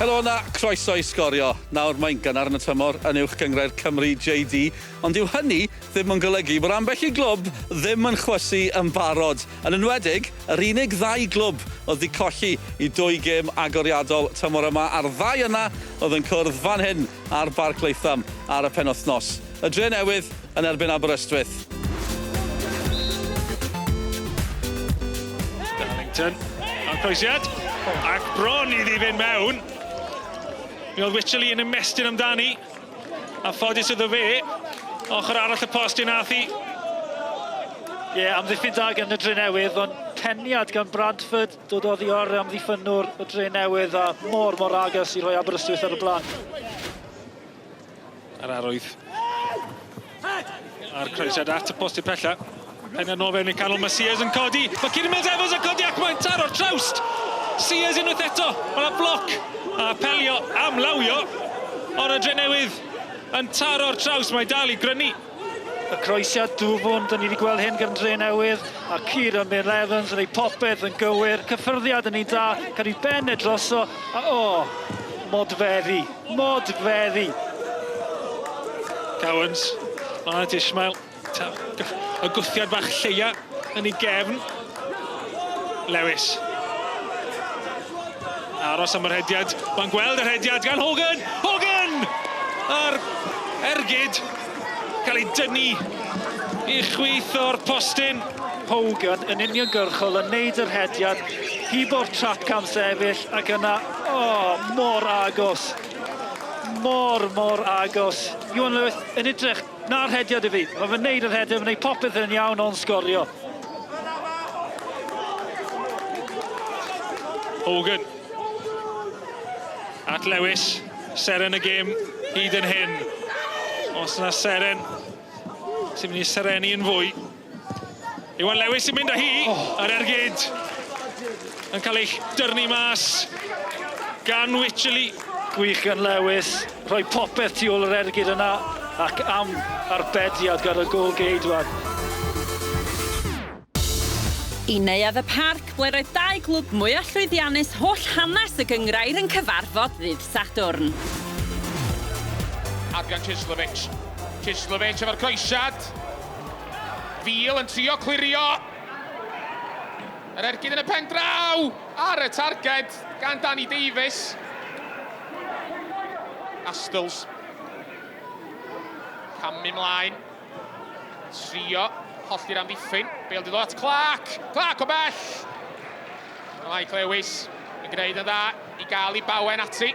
Helo yna, croeso i Sgorio. Nawr mae'n gynnar yn y tymor yn Uwch Gynghrair Cymru JD, ond dyw hynny ddim yn golygu bod ambell i glwb ddim yn chwysu yn barod. Yn enwedig, yr unig ddau glwb oedd 'di colli i dwy gêm agoriadol tymor yma, a'r ddau yna oedd yn cwrdd fan hyn ar Barc Latham ar y penwythnos. Y Drenewydd yn erbyn Aberystwyth. Darlington, a'r croesiad, ac bron iddi fynd mewn. Mi oedd Wycherley yn ymestyn amdani, a ffodus iddo fe, ochr arall y post i nath hi. Ie, yeah, amddiffyn da gan y Drenewydd, ond peniad gan Bradford, dod oddi ar amddiffynnwr y Drenewydd a mor, mor agos i rhoi Aberystwyth ar y blaen. Yr arwydd. A'r croesiad at y postyn pella. Penna nôl fewn i'r canol, mae Sears yn codi. Mae Kieran Mills Evans yn codi ac mae'n taro'r trawst. Sears unwaith eto, mae yna bloc a apelio am lawio. Ond y Drenewydd yn taro'r trawst, mae dal i grynu. Y croesiad dwfwn, dyn ni wedi gweld hyn gan Drenewydd, a Kieran Mills Evans yn ei popeth yn gywir, cyffyrddiad yn un da, cael ei ben e droso, a o, modfeddi. Modfeddi! Cowans, mlaen at Ishmael. Y gwthiad bach lleia yn ei gefn. Lewis. Aros am yr hediad. Mae'n gweld yr hediad gan Hogan! Hogan! A'r ergyd cael ei dynnu i chwith o'r postyn. Hogan yn uniongyrchol yn neud yr hediad, hibo'r trap cam sefyll ac yna, o, oh, mor agos. Mor, mor agos. Iwan Lewis yn edrych, na'r hediad i fi. Mae fe'n neud yr hediad, mae'n neud popeth yn iawn ond sgorio. Hogan. At Lewis, seren y gêm hyd yn hyn. Os yna seren sy'n mynd i serenu yn fwy. Iwan Lewis sy'n mynd â hi oh. ar ergyd. Yn cael ei dyrnu mas gan Wycherley. Gwych gan Lewis, rhoi popeth tu ôl yr ergyd yna ac am arbediad gan y gôl geidwad. I Neuadd y Parc, ble roedd dau glwb mwyaf llwyddiannus holl hanes y gynghrair yn cyfarfod ddydd Sadwrn. Adrian Chislovich. Chislovich efo'r croesiad. Veal yn trio clirio. Yr ergyd yn y pen draw ar y targed gan Danny Davies. Astles. Camu mlaen. Trio hollti'r amddiffyn. Bale di ddod at Clark. Clark o bell! Mae Mike Lewis yn gwneud yn dda i gael ei bawen ati.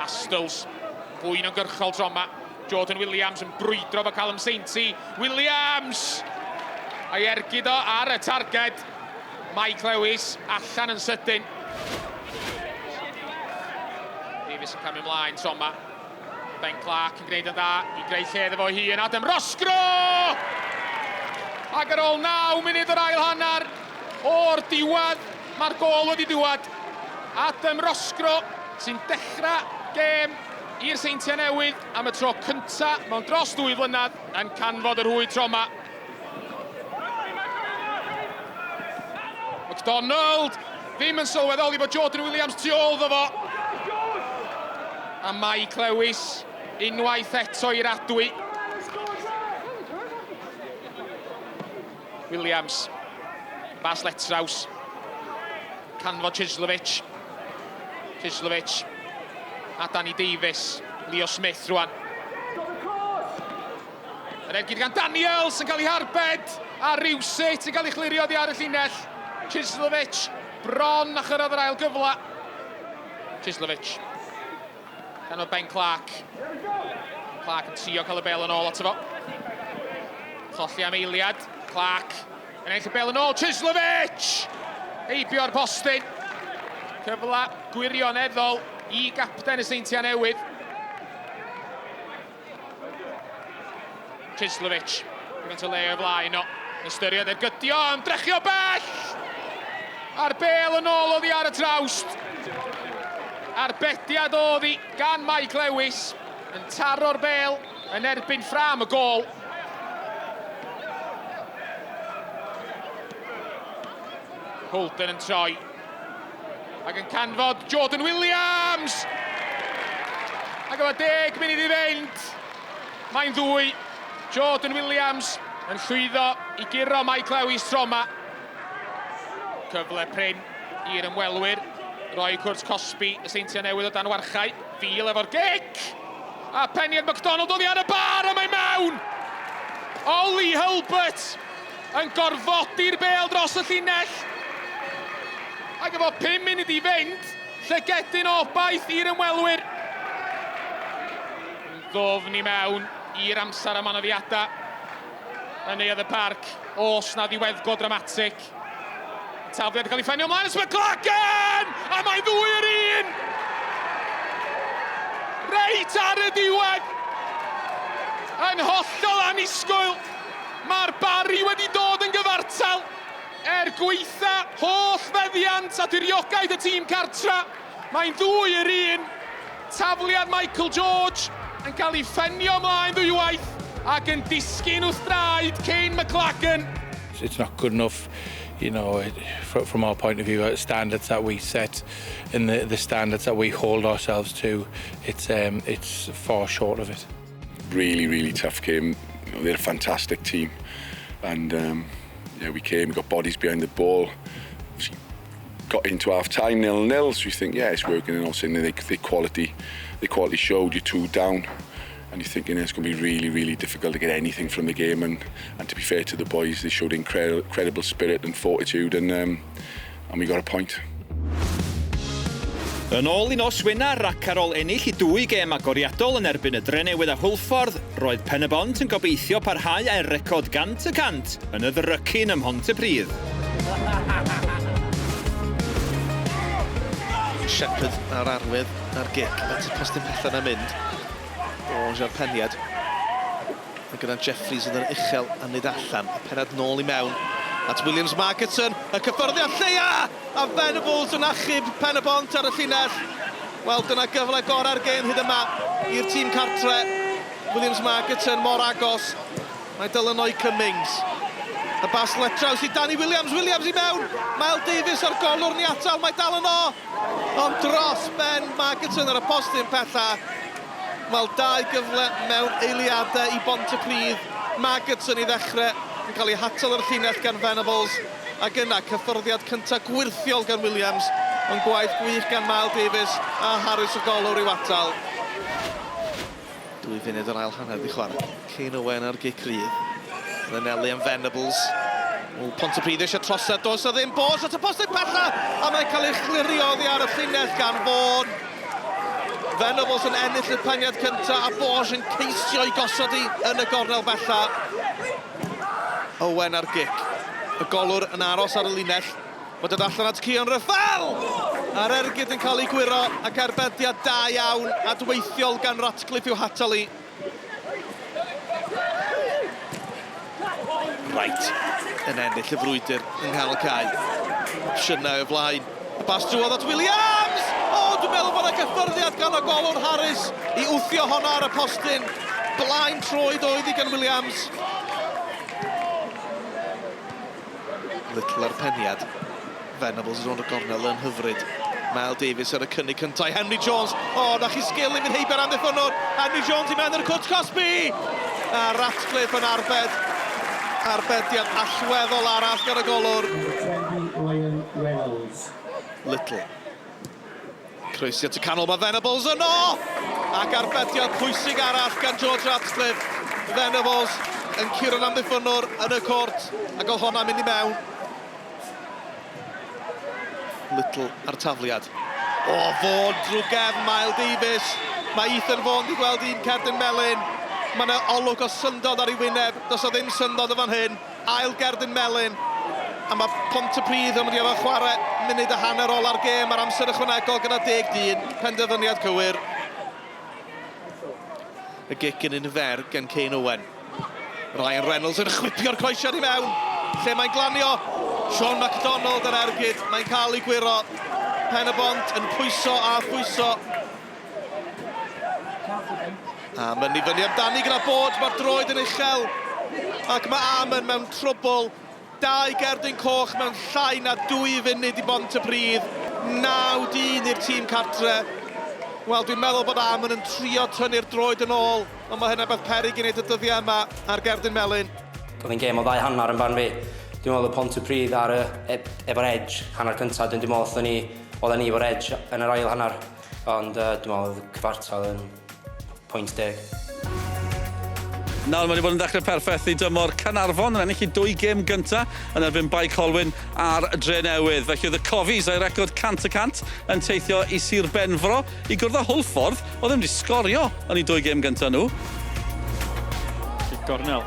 Astles, fwy yn gyrchol tro yma. Jordan Williams yn brwydro fo Callum Sainty. Williams! A'i ergyd o ar y targed. Mike Lewis allan yn sydyn. Davies yn camu ymlaen tro yma. Ben Clark yn gwneud yn dda i greu lle iddo fo hun. Adam Roscrow! Ac ar ôl 9 munud o'r ail hanner, o'r diwedd, mae'r gôl wedi dŵad. Adam Roscrow sy'n dechrau gêm i'r Seintiau Newydd am y tro cyntaf mewn dros ddwy flynedd yn canfod y rhwyd tro yma. McDonald ddim yn sylweddoli bod Jordan Williams tu ôl iddo fo. A Mike Lewis unwaith eto i'r adwy. Williams. Bas Letraws. Canfod Chislovich. Chislovich. A Danny Davies. Leo Smith rwan. Yr ergyd gan Daniels yn cael ei harbed a rywsut yn cael ei chlirio oddi ar y llinell. Chislovich bron a chyrraedd yr ail gyfle. Chislovich. Gan o Ben Clark. Clark yn trio cael y bel yn ôl ato fo. Colli am eiliad. Clark yn ennill y bel yn ôl. Chislovich! Heibio'r postyn. Cyfle gwirioneddol i gapten y Seintiau Newydd. Chislovich, gymaint o le o'i flaen o. Ystyried ergydio, ymdrechu o bell! A'r bêl yn ôl oddi ar y trawst. Arbediad oddi gan Mike Lewis yn taro'r bêl yn erbyn ffrâm y gôl. Holden yn troi. Ac yn canfod Jordan Williams! Ac efo 10 munud i fynd, mae'n ddwy. Jordan Williams yn llwyddo i guro Mike Lewis tro yma. Cyfle prin i'r ymwelwyr. Roi cwrt cosbi y Seintiau Newydd o dan warchau. Fil efo'r gic! A peniad McDonald oddi ar y bar a mae mewn! Ollie Hulbert yn gorfodi'r bêl dros y llinell. Ac efo 5 munud i fynd, llygedyn o obaith i'r ymwelwyr. Yn ddwfn i mewn i'r amser am anafiadau yn Neuadd y Parc. Os na ddiweddglo dramatig. Tafliad yn cael ei ffenio ymlaen, it's McLagan! A mae'n ddwy yr un! Reit ar y diwedd! Yn hollol annisgwyl, mae'r Barri wedi dod yn gyfartal er gweitha holl feddiant a diriogaeth y tîm cartra. Mae'n ddwy yr un. Tafliad Michael George yn cael ei ffenio ymlaen ddwywaith ac yn disgyn wrth draed Kane McLagan. It's not good enough, from our point of view, standards that we set and the standards that we hold ourselves to, it's far short of it. Really, really tough game. They're a fantastic team. And yeah, we came, we got bodies behind the ball. Obviously got into half time 0-0, so you think, yeah, it's working, and all of a sudden the quality showed. You're 2 down, and you're thinking it's going to be really, really difficult to get anything from the game. And to be fair to the boys, they showed incredible spirit and fortitude, and we got a point. Yn ôl i nos Wener ac ar ôl ennill i dwy gêm agoriadol yn erbyn y Drenewydd a Hwlffordd, roedd Pen-y-bont yn gobeithio parhau â'i record 100% yn y ddrycin ym Mhontypridd. Shepherd ar arwydd a'r gic at y postyn pellaf na mynd. O, ar peniad. A gyda Jeffries yn yr uchel a nid allan. Y pennad nôl i mewn at Williams Margetson. Y cyffyrddiad lleia! A Venables yn achub Pen-y-bont ar y llinell. Wel, dyna gyfle gorau'r gêm hyd yma i'r tîm cartre. Williams Margetson mor agos. Mae Dylan O'i Cummings. Y bas letraws i Danny Williams. Williams i mewn. Mael Davies ar golwr ni atal. Mae dal yno. Ond dros Ben Margetson ar y postyn pella. Wel, dau gyfle mewn eiliadau i Bontypridd. Margetson i ddechrau yn cael ei hatal ar y llinell gan Venables. Ac yna cyffyrddiad cyntaf gwyrthiol gan Williams. Ond gwaith gwych gan Mael Davies a Harris y golwr i'w atal. 2 funud o'r ail hanner di chwarae. Kane Owen ar gic rydd. Yn anelu am Venables. O, Pontypridd eisiau trosedd, does o ddim bos at y postyn pella, a mae'n cael ei chlirio oddi ar y llinell gan Vaughan. Venables yn ennill y peniad cyntaf a Borges yn ceisio i gosod i yn y gornel bella. Owen ar gic. Y golwr yn aros ar y linell. Mae'n dod allan at Cian Raffel! A'r ergyd yn cael ei gwyro ac arbediad da iawn adweithiol gan Ratcliffe i'w hatal i. Wright yn ennill y frwydr yng nghanol cae. Opsiynau o flaen. Y bas drwodd at Williams! O, dwi'n meddwl bod yna gyffyrddiad gan y golwr Harris i wthio honna ar y postyn. Blaen troed oedd i gan Williams. Little ar peniad. Venables yn rownd y gornel yn hyfryd. Mael Davies ar y cynnig cyntaf. Henry Jones. O, na chi sgil i fynd heibio'r amddiffynnwr. Henry Jones i mewn i'r cwrt cosbi. A Ratcliffe yn arbed. Arbediad allweddol arall gan y golwr. Little. Croesi at y canol, mae Venables yno! Ac arbediad pwysig arall gan George Ratcliffe. Venables yn curo'n amddiffynnwr yn y cwrt, ac oedd hwnna'n mynd i mewn. Little ar tafliad. O, Vaughan drwy gefn Mael Davies. Mae Ethan Vaughan wedi gweld un cerdyn melyn. Mae yna olwg o syndod ar ei wyneb. Does o ddim syndod o fan hyn. Ail gerdyn melyn. A mae Pontypridd yn mynd i orfod chwarae munud a hanner ola'r gêm ar amser ychwanegol gyda 10 dyn. Penderfyniad cywir. Y gic yn un fer gan Kane Owen. Ryan Reynolds yn chwipio'r croesiad i mewn. Lle mae'n glanio. Sean MacDonald yn ergyd. Mae'n cael ei gwyro. Pen-y-bont yn pwyso a phwyso. A mynd i fyny amdani gyda bod. Mae'r droed yn uchel. Ac mae Amon mewn trwbl. Dau gerdyn coch mewn llai na 2 funud i Bontypridd. Naw dyn i'r tîm cartre. Wel, dwi'n meddwl bod Amon yn trio tynnu'r droed yn ôl, ond mae hynna beth peryg i wneud y dyddiau yma ar gerdyn melyn. Oedd hi'n gêm o ddau hanner yn barn fi. Dwi'n meddwl y Pontypridd ar y, e, efo'r edge hanner cyntaf, dwi'n meddwl ni, oedden ni efo'r edge yn yr ail hanner. Ond uh, dwi'n meddwl oedd cyfartal yn pwynt deg. Nawr, mae wedi bod yn ddechrau perffaith i dymor Caernarfon yn ennill i dwy gêm gynta yn erbyn Bae Colwyn a'r Drenewydd. Felly oedd y Cofis a'i record 100% yn teithio i Sir Benfro i gwrdd â Hwlffordd oedd ddim wedi sgorio yn eu dwy gêm gynta nhw. Cic gornel.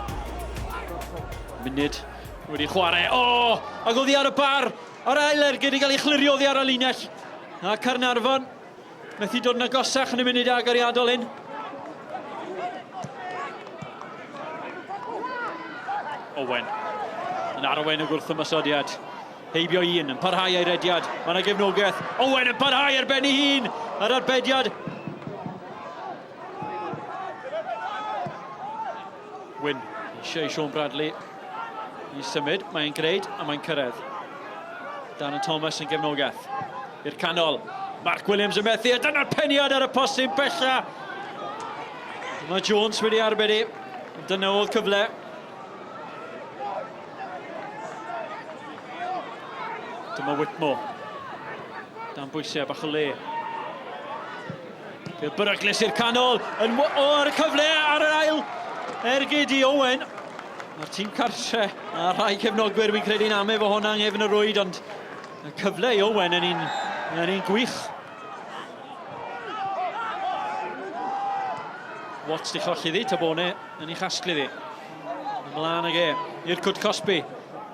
Munud wedi chwarae. O! Oh, ac oddi ar y bar! A'r ail ergyd i gael ei chlirio oddi ar y linell. A Caernarfon methu dod yn agosach yn y munud agoriadol hyn. Owen yn arwain y gwrthymosodiad. Heibio un, yn parhau ei rediad. Mae yna gefnogaeth. Owen yn parhau ar ben ei hun. Yr arbediad. Wyn, eisiau i Sean Bradley i symud. Mae'n gwneud a mae'n cyrraedd. Darren Thomas yn gefnogaeth. I'r canol. Mark Williams yn methu a dyna'r peniad ar y postyn bella. Mae Jones wedi arbed i. Dyna oedd cyfle. Dyma Whitmore. Dan bwysau bach o le. Pêl beryglus i'r canol, yn, o, ar y cyfle ar yr ail ergyd i Owen. Mae'r tîm cartre a rhai cefnogwyr fi'n credu'n ame fo hwnna yng nghefn y rwyd, ond y cyfle i Owen yn un, yn un gwych. Watts di cholli ddi, Tabone yn ei chasglu ddi. Ymlaen ag e, i'r cwt cosbi.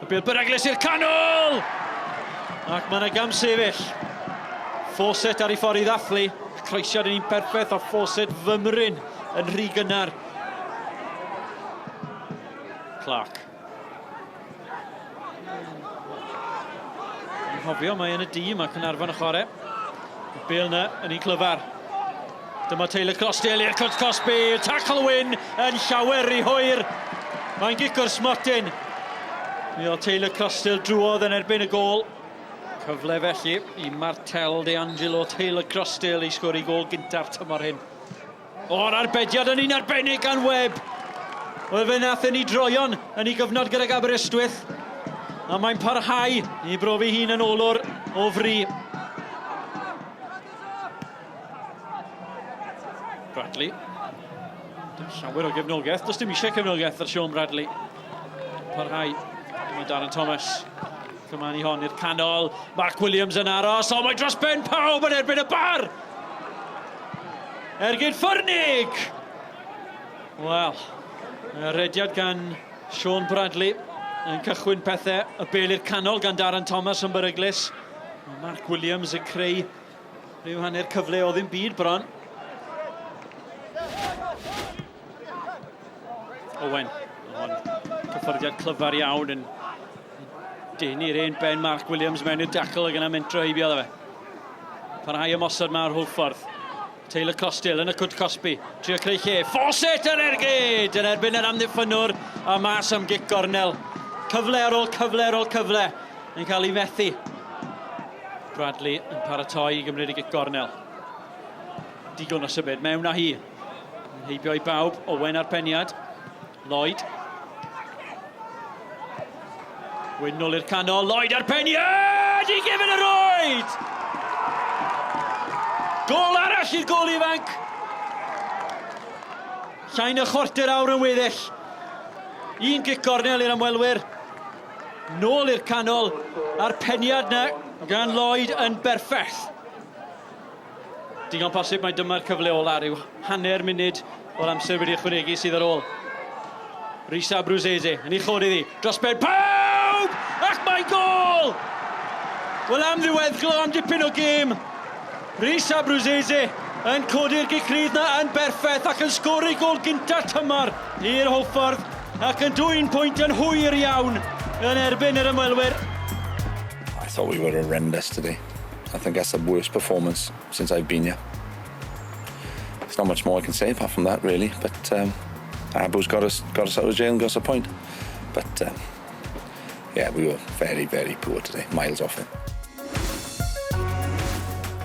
Y bêl beryglus i'r canol! Ac mae yna gam sefyll. Fawcett ar ei ffordd i ddathlu. Croesiad yn un perffaith a Fawcett fymryn yn rhy gynnar. Clark. Anghofio, mae yn y dîm ac yn arfon y chwarae. Y bêl yna yn un clyfar. Dyma Taylor Crossdale i'r cwrt cosbi. Tackle win yn llawer rhy hwyr. Mae'n gic o'r smotyn. Mi oedd Taylor Crossdale drwodd yn erbyn y gôl. Cyfle felly i Martel De Angelo Taylor Crossdale i sgori gôl gyntaf tymor hyn. O'r arbediad yn un arbennig gan Webb. Wel fe nath e ni droion yn ei gyfnod gydag Aberystwyth. A mae'n parhau i brofi hun yn olwr o fri. Bradley. Dim llawer o gefnogaeth. Does dim eisiau cefnogaeth ar Sean Bradley. Parhau. Mae Darren Thomas. Cyman i hon i'r canol. Mark Williams yn aros. O, mae dros ben pawb yn erbyn y bar! Ergyd ffyrnig! Wel, y rediad gan Sean Bradley yn cychwyn pethau. Y bel i'r canol gan Darren Thomas yn beryglus. Mark Williams yn creu rhyw hanner cyfle o ddim byd bron. Owen, ond cyffyrddiad clyfar iawn yn denu'r un ben Mark Williams mewn i'r dacl ac yna mentro heibio iddo fe. Parhau ymosod mae'r Hwlffordd. Taylor Costil yn y cwt cosbi. Trio creu lle. Fawcett yr ergyd yn erbyn yr amddiffynnwr a mas am gic gornel. Cyfle ar ôl cyfle ar ôl cyfle yn cael ei fethu. Bradley yn paratoi i gymryd y gic gornel. Digon o symud mewn â hi. Heibio i bawb, Owen ar peniad. Lloyd. Wyn nôl i'r canol, Lloyd ar peniad! I gefn y rwyd! Gol arall i'r gol ifanc! Llai na chwarter awr yn weddill. Un gic gornel i'r ymwelwyr. Nôl i'r canol, a'r peniad na gan Lloyd yn berffaith. Digon posib mai dyma'r cyfle ola, rhyw hanner munud o'r amser wedi ychwanegu sydd ar ôl. Risa Bruzzese yn ei chodi ddi, dros ben pawb! Ac mae'n gôl! Wel am ddiweddglo, am dipyn o gêm. Risa Bruzzese yn codi'r gic rydd na yn berffaith ac yn sgori gôl gynta'r tymor i'r Hwlffordd ac yn dwyn pwynt yn hwyr iawn yn erbyn yr ymwelwyr. I thought we were horrendous today. I think that's the worst performance since I've been here. There's not much more I can say apart from that, really. But um, Abu's got us, got us out of jail and got us a point. But um, yeah, we were very, very poor today, miles off it.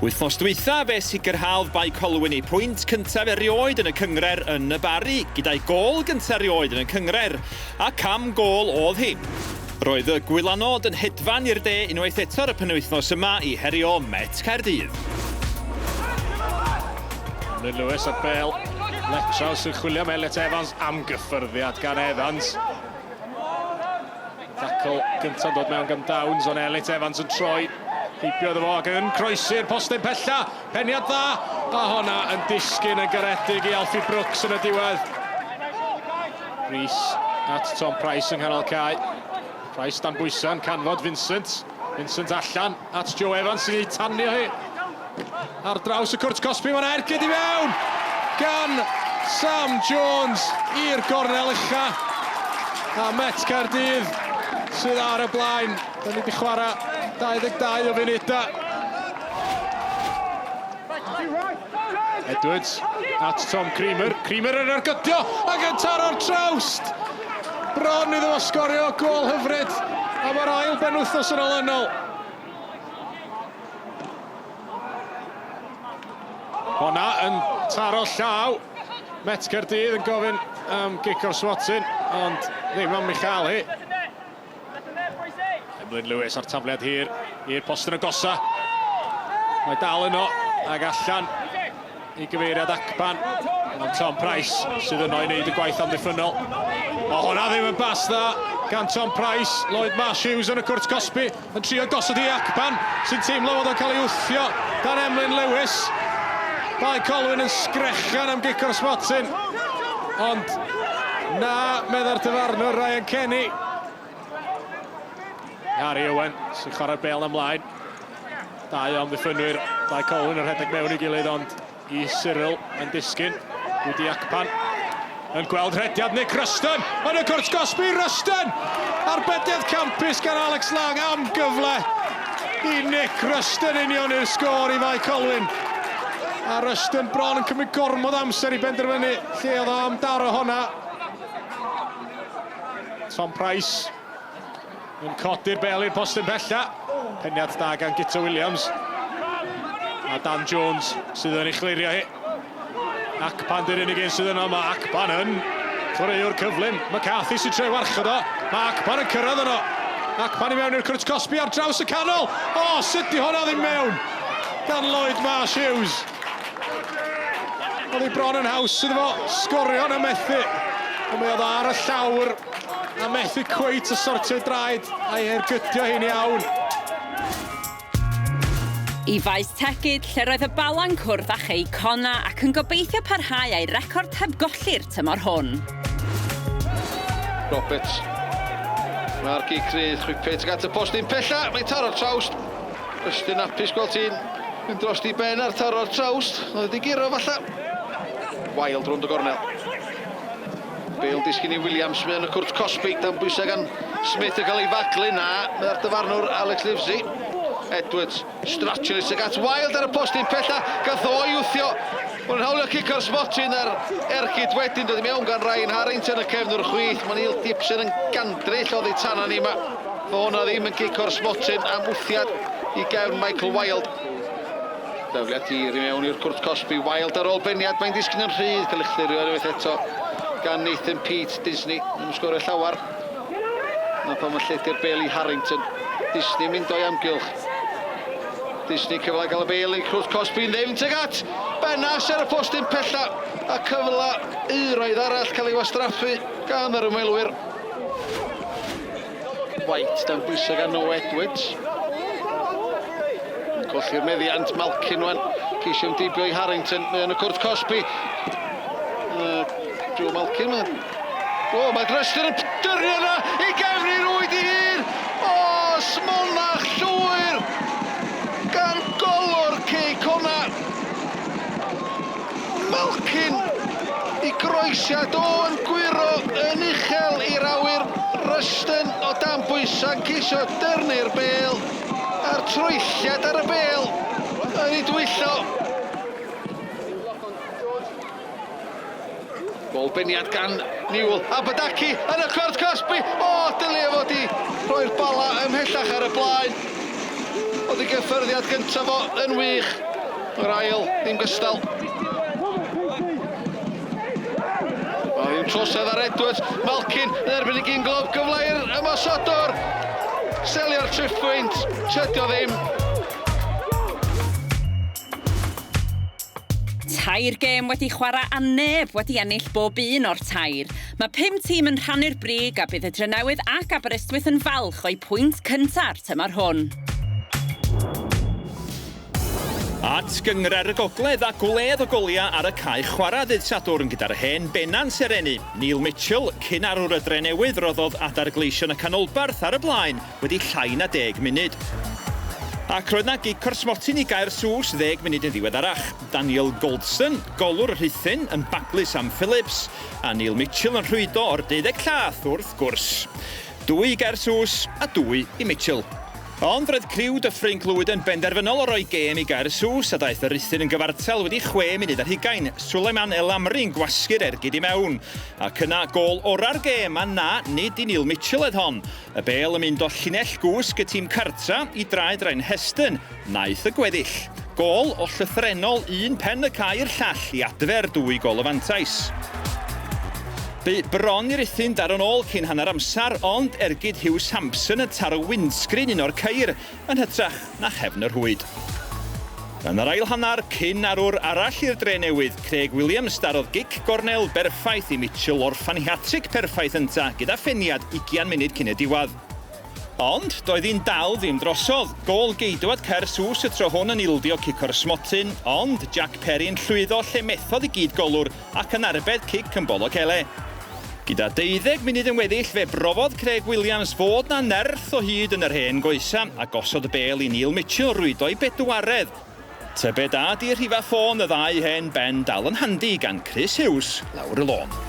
Wythnos dwytha fe sicrhaodd Bae Colwyn eu pwynt cyntaf erioed yn y cynghrair yn y Barri, gyda'i gôl gyntaf erioed yn y cynghrair, a cam gôl o'dd hi. Roedd y gwylanod yn hedfan i'r de unwaith eto ar y penwythnos yma i herio Met Caerdydd. Emlyn Lewis a'r bêl. Letraws yn chwilio am Elliot Evans. Amgyffyrddiad gan Evans. Tackle gyntaf dod mewn gan Downs, ond Elliot Evans yn troi. Heibio iddo fo ac yn croesi'r postyn pella. Peniad dda, a honna yn disgyn yn garedig i Alfie Brooks yn y diwedd. Rhys at Tom Price yng nghanol cae. Price dan bwysau yn canfod Vincent. Vincent allan at Joe Evans sy'n ei tanio hi. Ar draws y cwrt cosbi, mae'n ergyd i mewn gan Sam Jones i'r gornel ucha. A Met Caerdydd sydd ar y blaen. Da ni wedi chwarae 22 o funudau. Edwards at Tom Creamer. Creamer yn ergydio ac yn taro'r trawst. Bron iddo fo sgorio gôl hyfryd am yr ail benwythnos yn olynol. Honna yn taro llaw. Met Caerdydd yn gofyn am gic o'r swatyn, ond ddim am ei chael hi. Emlyn Lewis a'r tafliad hir i'r postyn agosa. Mae dal yno ag allan i gyfeiriad Akpan. Ond Tom Price sydd yno i wneud y gwaith amddiffynnol. O, hwnna ddim yn bas dda gan Tom Price. Lloyd Marsh Hughes yn y cwrt cosbi yn trio gosod i Akpan sy'n teimlo fod o'n cael ei wthio gan Emlyn Lewis. Bae Colwyn yn sgrechan am gic o'r smotyn. Ond na, meddai'r dyfarnwr Ryan Kenny. Harry Owen sy'n chwarae'r bêl ymlaen. Dau o amddiffynwyr Bae Colwyn yn rhedeg mewn i gilydd ond i Cyril yn disgyn. Wedi Akpan yn gweld rhediad Nick Ruston yn y cwrt gosbi. Ruston! Arbediad campus gan Alex Lang am gyfle i Nick Ruston union i'r sgôr i Fae Colwyn. A Ruston bron yn cymryd gormod amser i benderfynu lle oedd o am daro honna. Tom Price yn codi'r bel i'r postyn pella. Peniad da gan Guto Williams. A Dan Jones sydd yn ei chlirio hi. Akpan di'r unig un sydd yno. Mae Akpan yn chwaraewr cyflym. McCarthy sy'n treu warchod o. Mae Akpan yn cyrraedd yno. Akpan i mewn i'r cwrt cosbi ar draws y canol. O, sut di hwnna ddim mewn? Gan Lloyd Marsh Hughes. Oedd hi bron yn haws iddo fo sgorio na methu. Ond mae oedd ar y llawr a methu cweit y sortio'i draed a'i hergydio hi'n iawn. I Faes Tegid, lle roedd y Bala'n cwrdd â Chei Connah ac yn gobeithio parhau â'i record heb golli'r tymor hwn. Roberts. Mae'r gic rydd, chwipio tuag at y postyn pella, mae'n taro'r trawst. Rhestr napus gweld ti'n mynd dros di ben a'r taro'r trawst. Oedd wedi guro falla. Wild rownd y gornel. Bale disgyn i Williams, mae yn y cwrt cosbi, dan bwysau gan Smith yn cael ei faglu. Na, mae'r dyfarnwr Alex Livesey. Edwards, Stratulis ag at Wild ar y postyn pella, gath o ei wthio. Mae'n hawlio cic o'r smotyn a'r ergyd wedyn dod i mewn gan Ryan Harrington y cefnwr chwith. Mae Neil Gibson yn gandryll oddi tana ni yma. Fo hwnna ddim yn cic o'r smotyn am wthiad i gefn Michael Wilde. Dafliad hir i mewn i'r cwrt cosbi. Wilde ar ôl beniad, mae'n disgyn yn rhydd, cael ei chlirio unwaith eto gan Nathan Pete Disney. Yn sgorio llawer. Na pan mae lledu'r bel i Harrington. Disney mynd o'i amgylch. Disney cyfle gael y bel i cwrt cosbi yn ddim tuag at Benas ar y postyn pella a cyfle euraidd arall cael ei wastraffu gan yr ymwelwyr. White dan bwysau gan Noah Edwards. Yn colli'r meddiant, Malkin wan. Ceisio ymdeibio i Harrington. Mae yn y cwrt cosbi. Joe Malkin. O, oh, mae Drystan yn dyrnu yna i gefn i rwyd i hun. O, oh, smonach llwyr gan golwr Cei Connah. Malkin i groesiad o yn gwyro yn uchel i'r awyr. Ruston o dan bwysau'n ceisio dyrnu'r bêl a'r troelliad ar y bêl yn ei dwyllo. Gôl beniad gan Newell a Badaki yn y cwrt cosbi. O, dylia fod i rhoi'r bala ymhellach ar y blaen. Oedd ei gyffyrddiad gyntaf o yn wych. Yr ail, ddim gystal. O, ddim trosedd ar Edwards. Malkin yn erbyn i gyn glob. Gyfle i'r ymosodwr. Selio'r triphwynt. Tydio ddim. Tair gêm wedi chwarae a neb wedi ennill bob un o'r tair. Mae pum tîm yn rhannu'r brig a bydd y Drenewydd ac Aberystwyth yn falch o'u pwynt cynta'r tymor hwn. At Gynghrair y Gogledd a gwledd o goliau ar y cae chwarae ddydd Sadwrn gyda'r hen benna'n serennu. Neil Mitchell, cyn arwr y Drenewydd, roddodd Adar Gleision y Canolbarth ar y blaen wedi llai na deg munud. Ac roedd 'na gic o'r smotyn i Gaersws ddeg munud yn ddiweddarach. Daniel Goldson, golwr y Rhuthun, yn baglu Sam Phillips, a Neil Mitchell yn rhwydo o'r deuddeg llath wrth gwrs. Dwy i Gaersws a dwy i Mitchell. Ond roedd criw Dyffryn Clwyd yn benderfynol o roi gêm i Gaersws a daeth y Rhuthun yn gyfartal wedi chwe munud ar hugain, Suleiman El Amri'n gwasgu'r ergyd i mewn. Ac yna gôl ora'r gêm a na, nid i Neil Mitchell oedd hon. Y bêl yn mynd o llinell gwsg y tîm cartra i draed Ryan Heston, wnaeth y gweddill. Gôl o llythrennol un pen y cae i'r llall i adfer dwy gôl o fantais. Bu bron i Ruthun daro'n ôl cyn hanner amser, ond ergyd Huw Sampson yn taro windsgrin un o'r ceir yn hytrach na chefn y rhwyd. Yn yr ail hanner, cyn arwr arall i'r Dre Newydd, Craig Williams darodd gic gornel berffaith i Mitchell orffan ei hatric perffaith ynta gyda pheniad ugian munud cyn y diwedd. Ond, doedd hi'n dal ddim drosodd. Gôl geidwad Caersws y tro hwn yn ildio cic o'r smotyn, ond Jack Perry'n llwyddo lle methodd i gyd-golwr ac yn arbed cic yn Bolokele. Gyda deuddeg munud yn weddill fe brofodd Craig Williams fod 'na nerth o hyd yn yr hen goesa a gosod y bêl i Neil Mitchell rwydo i bedwaredd. Tybed a 'di rhifa ffôn y ddau hen ben dal yn handi gan Chris Hughes lawr y lôn.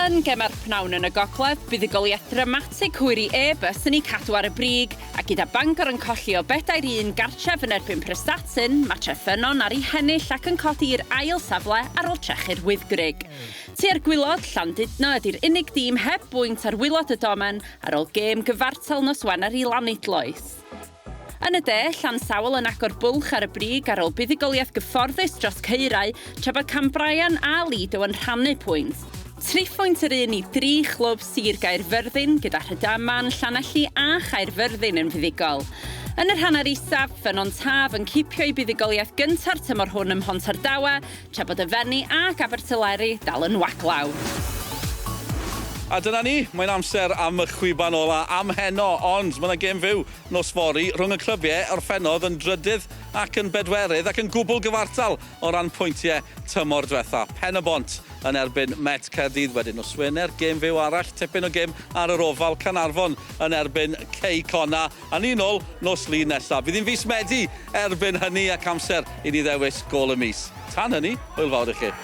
Yn gemau'r pnawn yn y gogledd, buddugoliaeth ddramatig hwyr i Airbus yn eu cadw ar y brig, a gyda Bangor yn colli o bedair i un gartref yn erbyn Prestatyn, mae Treffynnon ar eu hennill ac yn codi i'r ail safle ar ôl trechu'r Wyddgrug. Tua'r gwilod, Llandudno ydy'r unig dîm heb bwynt ar wylod y domen ar ôl gêm gyfartal nos Wener i Lanidloes. Yn y de, Llansawel yn agor bwlch ar y brig ar ôl buddugoliaeth gyfforddus dros Caerau, tra bod Cambrian a Lido yn rhannu pwynt. Triphwynt yr un i dri chlwb Sir Gaerfyrddin, gyda Rhydaman, Llanelli a Chaerfyrddin yn fuddugol. Yn yr hanner isaf, Ffynnon Taf yn cipio eu buddugoliaeth gynta'r tymor hwn ym Mhontardawe, tra bod y Fenni ac Abertyleri dal yn waglaw. A dyna ni, mae'n amser am y chwiban ola am heno, ond mae yna gêm fyw nos fory rhwng y clybiau orffennodd yn drydydd ac yn bedwerydd ac yn gwbl gyfartal o ran pwyntiau tymor diwetha. Pen-y-bont yn erbyn Met Caerdydd wedyn nos Wener, gêm fyw arall, tipyn o gêm ar yr Ofal, Caernarfon yn erbyn Cei Connah. A ni nôl nos Lun nesaf. Bydd hi'n fis Medi erbyn hynny ac amser i ni ddewis gôl y mis. Tan hynny, hwyl fawr i chi.